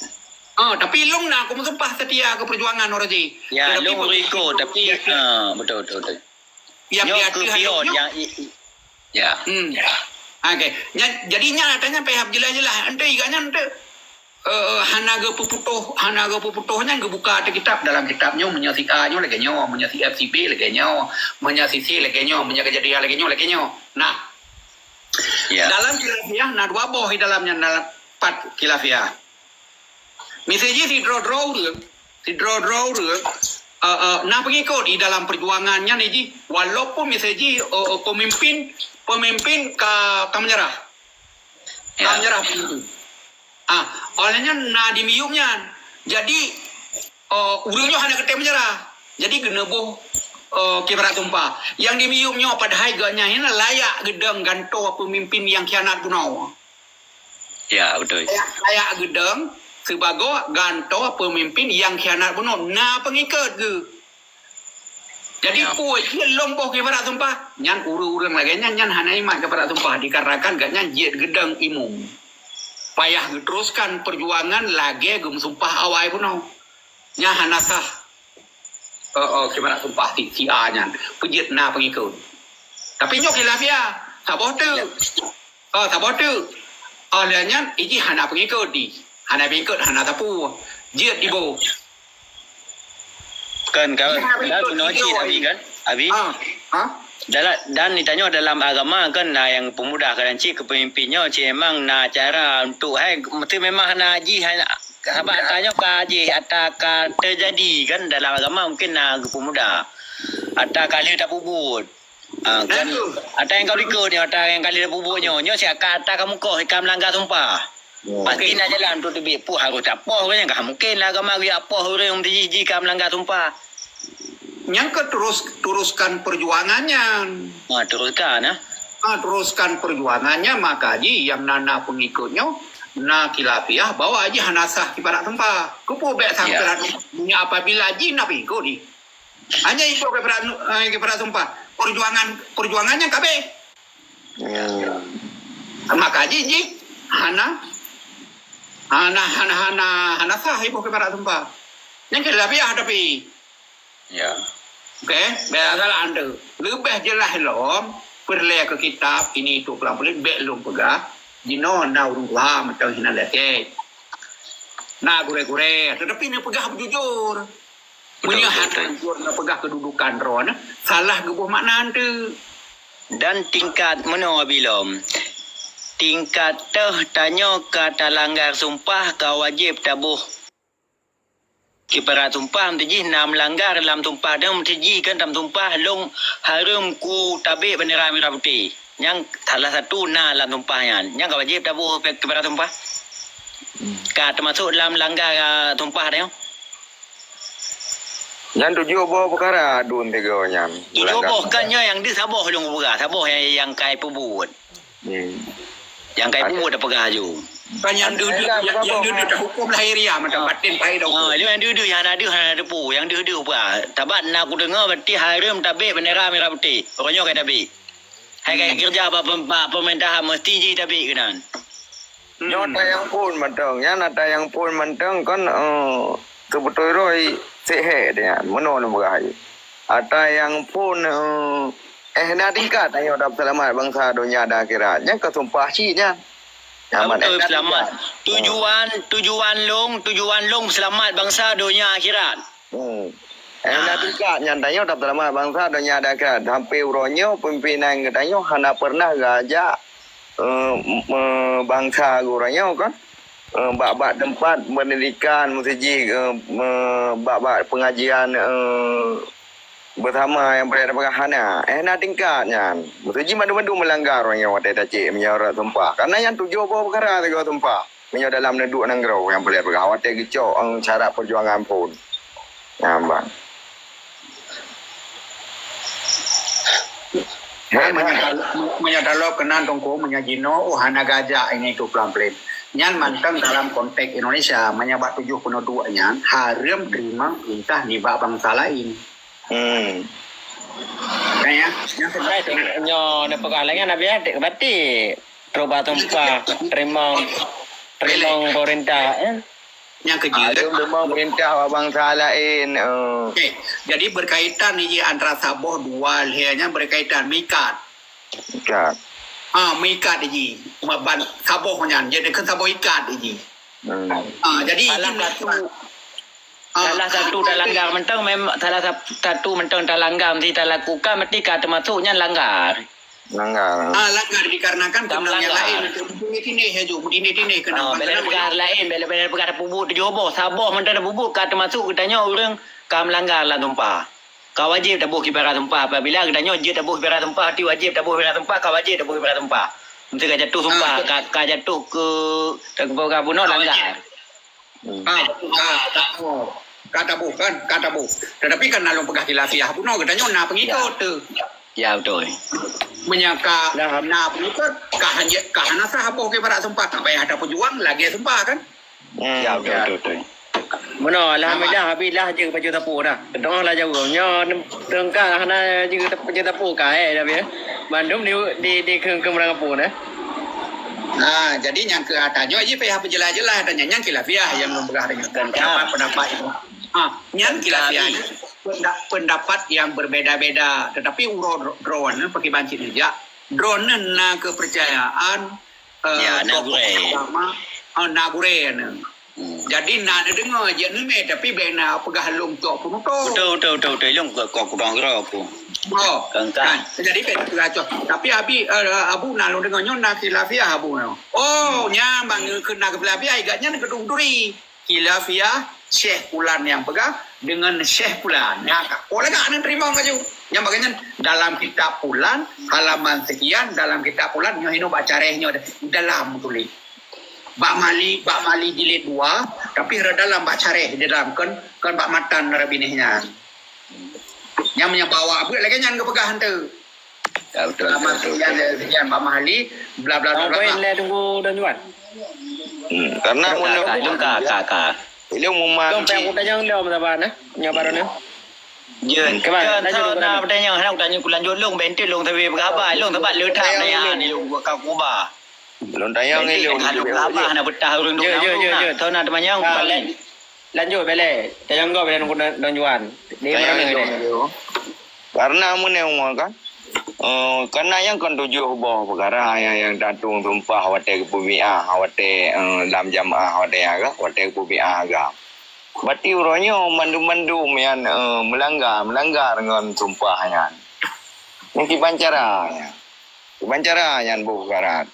Oh, tapi lôn na aku meusumpah setia ke perjuangan orang ji. Ya, lôn ureueng ikot, tapi, ah, betul, betul, betul. Yang nyoe dia keu hana pion, nyoe. Yang i-, i-, ya. Hmm. Okey. Nya, jadi nyan tanya payah jelas-jelas. Ente iga nyan ente, eh, hana geupeuputoh, hana geupeuputoh nyan geubuka ate kitab. Dalam kitab nyoe meunyoe si A nyoe lagèe nyoe, meunyoe si F si B lagèe nyoe, meunyoe si C lagèe nyoe, meunyoe kejadian lagèe nyoe, lagèe nyoe. Nah. Ya. Dalam khilafiyah na dua boh di dalam nyan, dalam pat khilafiyah. Miseue jih sidroe-droe ureueng, sidroe-droe ureueng, eh, eh, na peungikot di dalam perjuangan nyan jih, walaupun miseue jih, eh, eh, pemimpin, pemimpin ka, ka meunyeurah. Ka meunyeurah pemimpin. Ah, oleh nyan na di miyueb nyan. Jadi, eh, ureueng nyoe hana geutem meunyeurah. Jadi geuneuboh, eh, kibarat sumpah. Nyang di miyueb nyoe padahai geuh nyan layak geudong gantoe pemimpin nyang khianat bunoe. Ya, betul. Layak, layak geudong sibagoe gantoe pemimpin nyang khianat bunoe, na peungikot geuh. Jadi, ya, peue jih lôn boh kibarat sumpah? Nyan ureueng-ureueng lagèe nyan, nyan hana imat kibarat sumpah, dikarenakan gobnyan jeuet geudong imum. Payah geuteruskan perjuangan lagèe geumeusumpah awai bunoe. Nyan hana sah. Oh, oh, kibarat sumpah si, si A nyan. Peujeuet na peungikot. Tapi nyoe khilafiyah. Saboh teuk. Oh, saboh teuk. Oh, lheueh nyan, iji hana peungikot di. Hana peungikot, hana sapeue. Jeuet diboh. Kan, kan. Iji hana peungikot, dan iji cit, Abi, kan? Abi? Ah, ha? Dalam, dan ditanyoe dalam agama kan, na nyang peumuda kadang cit keu peumimpin nyoe, cit memang na cara untuk hai, mesti memang hana jih, hana, sabab tanyoe ka jih ata ka teujadi kan dalam agama mungkin na geupeumuda. Ata ka lheueh tapeubuet. Ah, kan, ata nyang ka likot nyoe, ata nyang ka lheueh tapeubuet nyoe, nyoe siat ka ata ka mukoh, ka meulanggar sumpah. Pasti na jalan untuk teubiet, peue harôh tapoh, kan nyang ka mungken lah agama geujak poh ureueng meujih-jih ka meulanggar sumpah. Nyang keu terus, teruskan perjuangan nyan. Ha, teruskan, ah. Ha, teruskan perjuangan nyan, maka jih nyang na, na peungikot nyoe, na khilafiyah bahwa jih hana sah kibarat sumpah. Keupeue bèk sah kibarat sumpah? Meunyoe apabila jih na peungikot jih. Hanya itu kibarat, eh, kibarat sumpah. Perjuangan, perjuangan nyan ka abéh. Hmm. Maka jih, jih hana, hana, hana, hana, hana sah iboh kibarat sumpah. Nyan khilafiyah tapi. Ya. Okey, bèk salah anda. Leubeh jeulaih lom, peureulèe keu kitab ini tu peulampeulen bèk lôn peugah. Jinoe na ureueng tuha mantong hinan lé. Na gurèe-gurèe, tetapi neupeugah beujujur. Betul, meunyoe hana jujur neupeugah keududukan droeneuh, salah geuboh makna eunteuk. Dan tingkat meunoe bilom, tingkat teuh tanyoe ka talanggar sumpah ka wajéb taboh. Kibarat sumpah meuteuh jih na meulanggar lam sumpah dan meuteuh jih kan lam sumpah lôn hareuem ku tabek bendera mirah putéh. Nyang salah satu na lam sumpah nyan. Nyang ka wajéb taboh kibarat sumpah. Ka teumasok lam langgar, ah, sumpah tanyoe. Nyan tujoh boh peukara dun tiga nyan. Tujoh boh kan nyoe nyang deuh saboh lôn peugah, saboh nyang, nyang kai peubuet. Hmm. Nyang kai peubuet tapeugah aju. Kan nyang deuh-deuh, nyang, nyang deuh-deuh tahuköm lahiriah mantong batin pai dah huköm. Ha, nyang deuh-deuh nyang hana deuh hana teupeu, nyang deuh-deuh peugah. Sabat na kudeungoe berarti hareuem tabek bendera mirah putéh. Uroe nyoe kai tabek. Hai kai keureuja bak pem-, bak pemerintahan meusti jih tabek keunan. Hmm. Nyoe ata nyang phon mantong, nyan ata nyang phon mantong kon, eh, seubeutôi roh sihé nyan, meunoe lôn peugah. Ata nyang phon, eh, eh, na tingkat tanyoe dap seulamat bansa donya dan akhirat. Nyan ka sumpah cit nyan. Nyaman beutôi eh, na seulamat. Tingkat. Tujuan, tujuan lôn, tujuan lôn seulamat bansa donya akhirat. Hmm. Eh, na tingkat nyan tanyoe tapeuselamat bansa donya dan akhirat. Sampai uroe nyoe pimpinan geutanyoe hana pernah geuajak, eh, me-, bansa geutanyoe kan. Eh, bak-bak tempat pendidikan mesti jih, eh, me-, bak-bak pengajian, eh, bersama nyang boleh tapeugah hana. Eh, na tingkat nyan. Mesti jih mandum-mandum melanggar uroe nyoe watèe tacék meunyoe rot sumpah. Karena nyan tujoh boh peukara sigoe sumpah. Meunyoe dalam neuduek nanggroe nyang boleh peugah watèe geucok, eh, syarat perjuangan phon. Nyan ban. Hai, meunyoe tal-, meunyoe taloe keunan Teungku, meunyoe jinoe, oh, hana gajak ini tu pelan-pelan. Nyan mantong dalam konteks Indonesia, meunyoe bak tujoh peunuduek nyan, hareuem teurimong peurintah nibak bansa laén. Hmm. Kan ya? Nyan sebenarnya nyoe neupeugah lagèe nyan, Abi, ya, dek batik. Teroba tumpah, teurimong, teurimong peurintah, eh? Nyang keujeuet. Aleuem teuma peurintah bak bansa laén. Eh. Okey, jadi berkaitan ni antara saboh dua lhèe nyan berkaitan, meuikat. Meuikat. Ha, meuikat ji. Ban saboh nyan, jadi kan saboh ikat ji. Hmm. Ha, jadi salah satu, ha, salah satu talanggar mantong mem-, salah sa-, satu mantong talanggar mesti talakukan, mesti ka teumasuk nyan langgar. Langgar. Ah, langgar dikarenakan keunong nyang laén. Tindéh-tindéh laju, tindéh-tindéh keunong. Ah, bèk lé peugah laén, bèk lé, bèk lé peugah tapeubuet tujoh boh. Saboh mantong tapeubuet ka teumasuk geutanyoe ureueng ka meulanggar lam sumpah. Ka wajéb taboh kiparat sumpah. Apabila geutanyoe jeuet taboh kiparat sumpah, berarti wajéb taboh kiparat sumpah, ka wajéb taboh kiparat sumpah. Meusti ka jatuh sumpah, ka, ka jatuh keu, keu bunoe langgar. Hmm. Ha, ha, ka, oh, ka taboh kan, ka taboh. Tetapi kan na lôn peugah khilafiah bunoe, geutanyoe na peungikot teuh. Ya, beutôi. Meunyoe ka na peungikot, ka hana, ka hana sah boh kiparat sumpah, tak payah tapeujuang, lagèe sumpah kan? Hmm, ya, beutôi, beutôi, beutôi. Bunoe, alhamdulillah, Abi lah jeuet pajoh tapô dah. Keudroe lah jauh. Nyoe teungka hana jeuet pajoh tapô ka, eh, tapi, eh. Bandum di, di, di keu, keu meurangkapeue dah. Ha, jadi nyang keu ata nyoe jih payah peujeulaih-jeulaih ata nyan, nyan khilafiah nyang lôn peugah tadi. Pendapat, pendapat itu. Ha, nyan khilafiah. Penda-, pendapat yang berbeda-beda. Tetapi uroe dro-, droeneuh pakriban cit neujak, droeneuh na kepercayaan, eh, ya, na tokoh gurèe agama, ha, na gurèe nyan. Hmm. Jadi, na neudeungoe jeuet neumè, tapi bèk na peugah lôn cok peunutoe. Beutôi, beutôi, beutôi, beutôi. Lôn kok, kok kudong keudroe aku. Oh, kan, kan. Jadi, bèk na peugah cok. Tapi, Abi, eh, Abu, na lôn deungoe nyoe na khilafiah Abu nyoe. Oh, nyan bang, keu na khilafiah, igat nyan keu turi. Khilafiah Syekh Fulan nyang peugah dengan Syekh Fulan. Nyan ka. Oh, lagak neuteurimong laju. Nyang bagaih nyan, dalam kitab Fulan, halaman sekian, dalam kitab Fulan, nyoe hinoe bak carèh nyoe, dalam tuléh. Bak Mali, bak Mali jilid dua, tapi rot dalam bak carèh di dalam, kon, kon bak matan rot binéh nyan. Nyang meunyoe bawa buet lagèe nyan geupeugah hante. Ya, betul, betul, betul, betul. Sekian, sekian bak Mali, bla, bla, bla, bla, bla. Poin lé tunggu Don Juan. Hmm, karena ka, ka, ka, ka, ka. Ilmu mati. Kau payah kutanyong dia, apa, nah? Nyoe baru ni. Ya, kemana? Kan, lanjut, lanjut. Pertanyaan, hana kutanyong, kulanjut lôn, bentuk lôn, tapi berapa? Lôn sebab letak pertanyaan ni, lôn buat kau kubah. Lôn tanyong ilôn. Kalau Abah na peutah ureueng dua. Jeuet, jeuet, jeuet. Thon na teumanyong. Ah, lan-, lanjut bèk lé. Tanyong gob bèk lé Don Juan. Di mana ni? Karena meunan kan? Eh, karena nyang kon tujoh boh peukara nyang, nyang tatueng sumpah watèe geupeubiah, watèe, eh, lam jamaah, watèe agam, watèe geupeubiah agam. Berarti uroe nyoe mandum-mandum nyan, eh, meulanggar, meulanggar ngon sumpah nyan. Nyan kiban cara nyan. Kiban cara nyan boh peukara.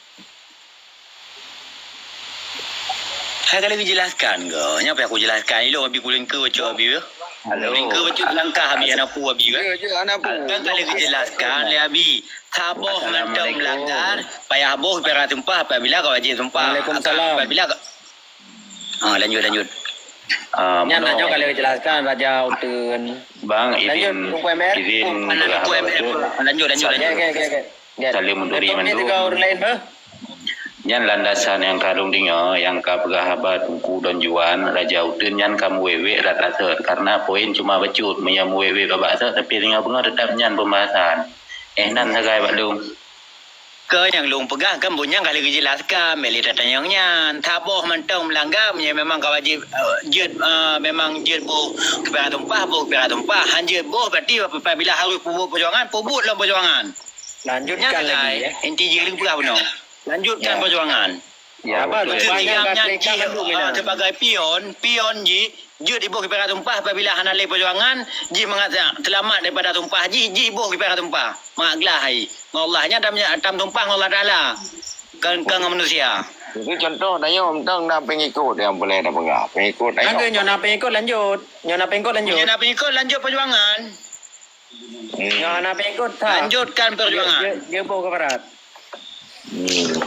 Hai ka lheueh geujelaskan keu, nyan payah kujelaskan ilôn, Abi, kulingka bacut Abi, ya. Halo. Kulingka bacut langkah Abi, hana peue Abi, ya. Ya, ya, hana peue. Kan ka lheueh geujelaskan lé Abi. Saboh mantong meulanggar, payah boh kiparat sumpah apabila ka wajéb sumpah. Waalaikumsalam. Apabila ka, ha, lanjut, lanjut. Ah, nyan bunoe. Nyoe ka lheueh geujelaskan Raja Uteuen. Bang, lanjut, izin, Teungku M R. Izin, oh, lanjut, Teungku M R. Lanjut, lanjut, lanjut. Okey, okey, okey, okey. Saleuem meuturi mandum. Nyan landasan nyang ka lôn deungoe, nyang ka peugah haba Teungku Don Juan, Raja Uteuen nyan ka meuwèk-wèk rot-rot, karena poin cuma bacut. Meunyoe meuwèk-wèk babah sot, tapi singoh beungoh teutap nyan pembahasan. Eh, nan sagai bak lôn. Keu nyang lôn peugah kan buet nyan ka lheueh geujelaskan, bèk lé tatanyong nyan. Saboh mantong meulanggar, meunyoe memang ka wajéb, eh, jeuet, eh, memang jeuet boh kiparat sumpah, boh kiparat sumpah. Han jeuet boh, berarti apabila harôh peubuet peujuangan, peubuet lom peujuangan. Lanjutkan lagi, ya. Inti jih lôn peugah bunoe. Lanjutkan peujuangan. Ya, betul. Sebagai pion, pion jih, jeuet jiboh kiparat sumpah apabila hana lé peujuangan, jih mangat seulamat daripada sumpah jih, jih jiboh kiparat sumpah. Mangat glah hai. Ngon Allah nyan tam, tam sumpah ngon Allah Taala. Kon, kon ngon manusia. Itu contoh, tanyoe mantong na pengikut nyang boleh na peugah. Pengikut tanyoe. Nyoe na pengikut lanjut. Nyoe na pengikut lanjut. Nyoe na pengikut lanjut peujuangan. Hmm. Nyoe hana peuikot that. Lanjutkan perjuangan. Jeuet, jeuet, jeuet boh kiparat. Hmm.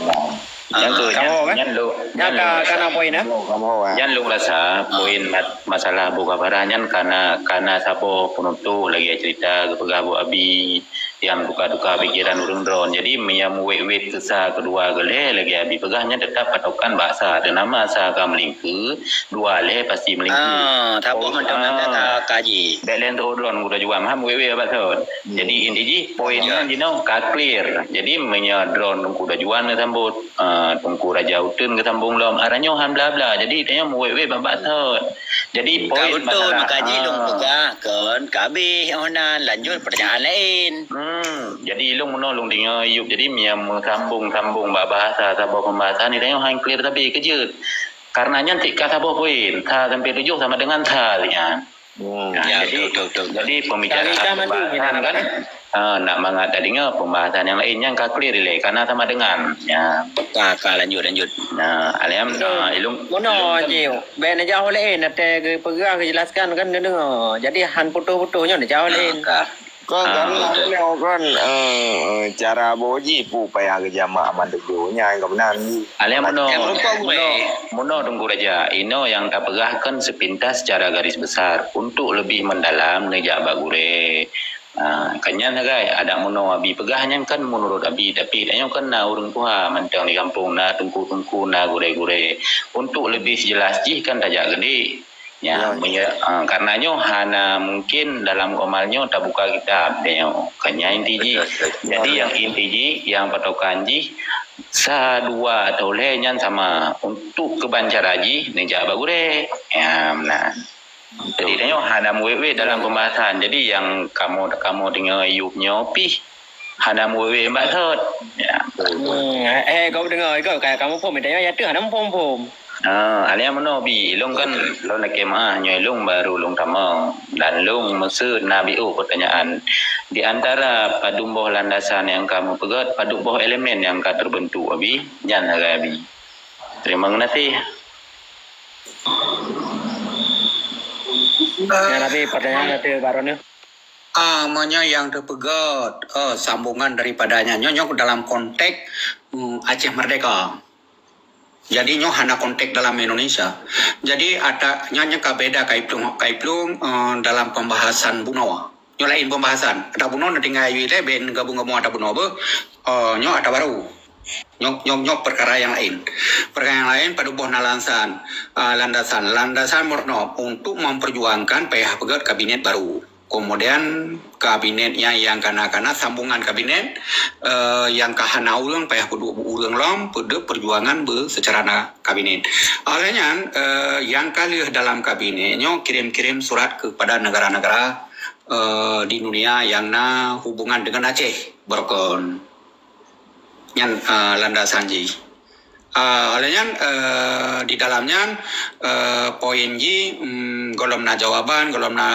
Ah, nyan tu, kamoe, nyan, kan? Nyan lôn, nyan lôn rasa. Nyan lôn rasa, poin ma-, masalah boh kiparat nyan kana, kana saboh peunutôh lagèe cerita geupeugah Abu Abi. Tiang tuka-tuka pikiran ureuëng droen. Jadi meunyoe meuwét-wét keu sa keudua keulhée lagée Abi peugah nyan teutap patokan bak sa. Teunama sa ka meulingkeue, dua lhée pasti meulingkeue. Ah, saboh mantong ah, ka, ka ji. Bèk lé teuôh droen kuda juan, ha meuwét-wét bak thon. Hmm. Jadi inti jih poin nyan jinoe ka clear. Jadi meunyoe droen kuda juan neusambot, ah, Teungku Raja Uteuen geusambong lom, aranyoe han bla-bla. Jadi tanyoe meuwét-wét bak-bak thon. Jadi poin beutôi, masalah, maka jih lôn ah, peugah kon ka habéh, oh nan lanjut pertanyaan laén. Hmm, jadi ilong meunoe lôn deungoe Ayub. Jadi meunyoe meusambong-sambong bak bahasa saboh pembahasan ni tanyoe han clear tapi keujeuet. Karena nyan tika saboh poin, sa sampai tujoh sama dengan sa nyan. Hmm, nah, ya, jadi, betul, betul, betul. Jadi pembicaraan pembahasan kan, ah, nak mangat tadi nyoe pembahasan yang lain nyan ka clear dilée karena sama dengan. Ya. Ka, ka lanjut, lanjut. Nah, alham, ah, ilong, ilong kan. Bèk neujaweueb laén, watèe geupeugah geujelaskan kan neudeungoe. Jadi han putôh-putôh nyoe neujaweueb laén. Ka. Kan, ah, karena betul. Kan, eh, eh, cara boh jih pu payah geujamak mandum nyan ka meunan. Alham meunoe, meunoe, meunoe Teungku Raja, inoe nyang tapeugah kan sepintas secara garis besar. Untuk lebih mendalam neujak bak gurée. Ah, kan nyan sagai, adak meunoe Abi peugah nyan kan menurut Abi, tapi tanyoe kan na ureuëng tuha mantong di kampung, na teungku-teungku, na gurée-gurée. Untuk lebih jelas jih kan tajak geude. Ya, ya, ya. Meunyoe, ah, karena nyoe hana mungkin dalam komal nyoe tabuka kitab, nyoe. Kan nyan inti jih. Betul, betul. Jadi, yang inti jih, yang patokan jih, sa dua atau lhée nyan sama. Untuk keuban cara jih, neujak bak gurée. Ya, meunan. Jadi, tanyoe hana meuwét-wét dalam pembahasan. Jadi, nyang kamoe, kamoe deungoe Ayub nyoe pih hana meuwét-wét bak thot. Ya. Hmm, eh, eh, kau deungoe, kau kayak kamu phom, tanyoe ya teuh hana phom-phom. Ah, alham meunoe Bi, ilong kan lôn lakée meuah nyoe ilong baru lôn tamong. Dan lôn meuseuet na biôh pertanyaan. Di antara padum boh landasan nyang ka meupeugét, padum boh elemen nyang ka terbentuk, Abi? Nyan sagai, Abi. Terima kasih. Ya, Abi, pertanyaan ada baru ni. Ah, meunyoe nyang teupeugét, eh, sambungan daripada nyan, nyoe, nyoe dalam konteks, mm, Aceh Merdeka. Jadi, nyoe hana konteks dalam Indonesia. Jadi, ata, nyan, nyan ka beda kai plueng, kai plueng, eh, dalam pembahasan bunoe. Nyoe laén pembahasan. Ata bunoe na tinggai ayue ilée, ben gabung-gabung ata bunoe beuh. Eh, nyoe ata baru. Nyoe, nyoe, nyoe perkara nyang laén. Perkara nyang laén, padum boh na lansan, ah, landasan. Landasan meurunoe untuk memperjuangkan payah peugét kabinet baru. Kemudian, kabinet nyang, nyang kana-kana sambungan kabinet, eh, nyang ka hana ureuëng payah peuduek ureuëng lom, peudeuh perjuangan beu secara na kabinet. Oleh nyan, eh, nyang ka lheueh dalam kabinet nyoe kirim-kirim surat kepada negara-negara, eh, di dunia nyang na hubungan dengan Aceh, beurukon. Nyan, eh, landasan jih. Eh, oleh nyan, eh, di dalam nyan, eh, poin jih, mm, gohlom na jawaban, gohlom na,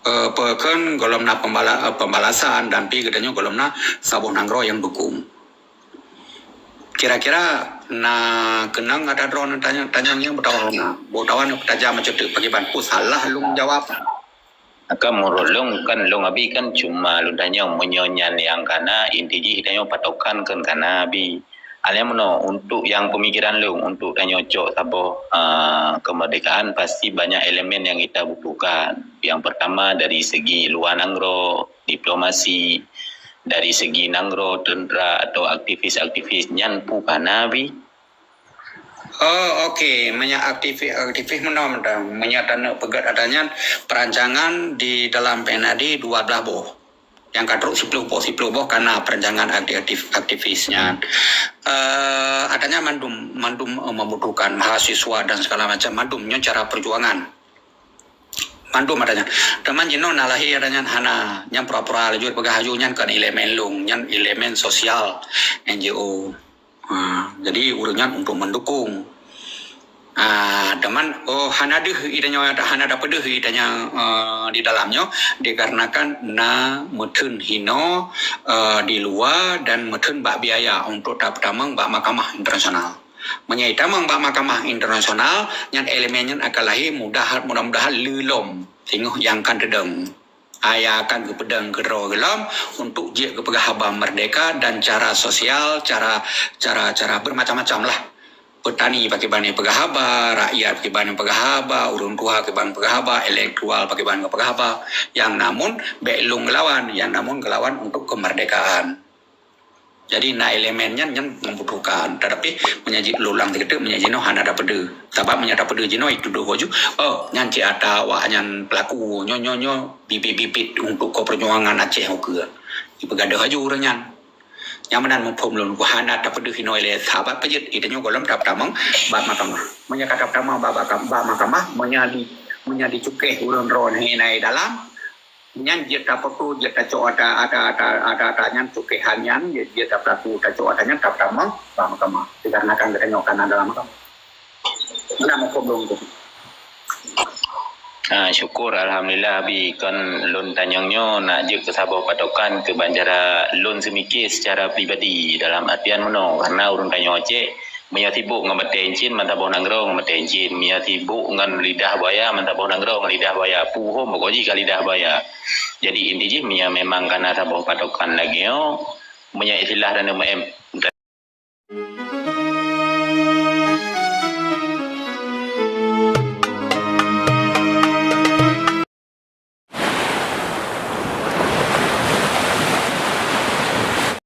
eh, peue kheun, gohlom na pembala-, eh, pembalasan, dan pi geutanyoe gohlom na saboh nanggroe nyang dukung. Kira-kira na keunong ata droeneuh tanyong, tanyong nyang beutawa hana? Beutawa nyang tajam macam tu, pakriban peue salah lôn jawab? Kan menurut lôn, kan lôn Abi kan cuma lôn tanyong meunyoe nyan nyang kana, inti jih tanyoe patokan kheun kana Abi. Alheuh meunoe, untuk nyang peumikiran lôn, untuk tanyoe cok saboh, ah, kemerdekaan, pasti banyak elemen nyang kita butuhkan. Nyang pertama dari segi luwa nanggroe, diplomasi, dari segi nanggroe, teuntera atau aktivis-aktivis, nyan peue kana Abi? Oh, oke. Meunyoe aktivis-aktivis meunoe mantong. Meunyoe taneuk peugét ata nyan, perancangan di dalam P N A D dua blaih boh. Nyang ka trok siploh boh, siploh boh kana perancangan aktif-, aktivis nyan. Eh, ata nyan mandum, mandum, eh, membutuhkan mahasiswa dan segala macam, mandum nyoe cara perjuangan. Mandum ata nyan. Teuma jinoe na lahé ata nyan hana, nyan pura-pura laju peugah laju nyan kon elemen lôn, nyan elemen sosial N G O. Ha, jadi ureuëng nyan untuk mendukung. Ah, teuma, oh, hana deuh ita nyoe, hana dapeudeuh ita nyan, eh, di dalam nyoe, dikarenakan na meutheun hinoe, eh, di luwa dan meutheun bak biaya untuk tapeutamong bak mahkamah internasional. Meunyoe itamong bak mahkamah internasional, nyan elemen nyan akan lahé mudah, mudah-mudahan lé lom singoh nyang kan teudong. Ai akan geupeudong keudroe gohlom untuk jeuet geupeugah haba merdeka dan cara sosial, cara, cara, cara bermacam-macam lah. Petani pakriban nyang peugah haba, rakyat pakriban nyang peugah haba, ureuëng tuha pakriban peugah haba, intelektual pakriban nyang peugah haba. Nyang namun bék lôn geulawan, nyang namun geulawan untuk kemerdekaan. Jadi na elemen nyan, nyan membutuhkan. Tetapi meunyoe jih lôn ulang sikeuteuk, meunyoe jinoe hana tapeudeuh. Sabab meunyoe tapeudeuh jinoe, itu doh ju. Oh, nyan cit ata awak nyan pelaku. Nyoe, nyoe, nyoe bibit-bibit untuk keu perjuangan Aceh ukeue. Ipeugadoh aju ureuëng nyan. Nyang meunan muphom lôn, hana tapeudeuh inoe lé sahabat peujeuet, geutanyoe gohlom tapetamong bak mahkamah. Meunyoe ka tapetamong bak, bak, bak mahkamah, meunyoe di, meunyoe dicukéh ureuëng droe hina dalam, nyan jeuet tapeutôi, jeuet tacok ata, ata, ata, ata, ata nyan, cukéhan nyan, jeuet, jeuet tapelaku, tacok ata nyan, tapetamong bak mahkamah. Dikarenakan geutanyoe ka na dalam mahkamah. Meunan muphom lôn tu. Ah, syukur, alhamdulillah, Abi. Kon lôn tanyong nyoe nak jeuet keu saboh patokan keu bancara lôn seumike secara pribadi, dalam artian meunoe, karena ureuëng tanyoe Aceh, meunyoe sibuk ngon batée incin, mantong saboh nanggroe ngon batée incin. Meunyoe sibuk ngon lidah buaya, mantong saboh nanggroe ngon lidah buaya. Puhom pokok jih ka lidah buaya. Jadi inti jih, meunyoe memang kana saboh patokan lagée nyoe, meunyoe istilah dan M M P,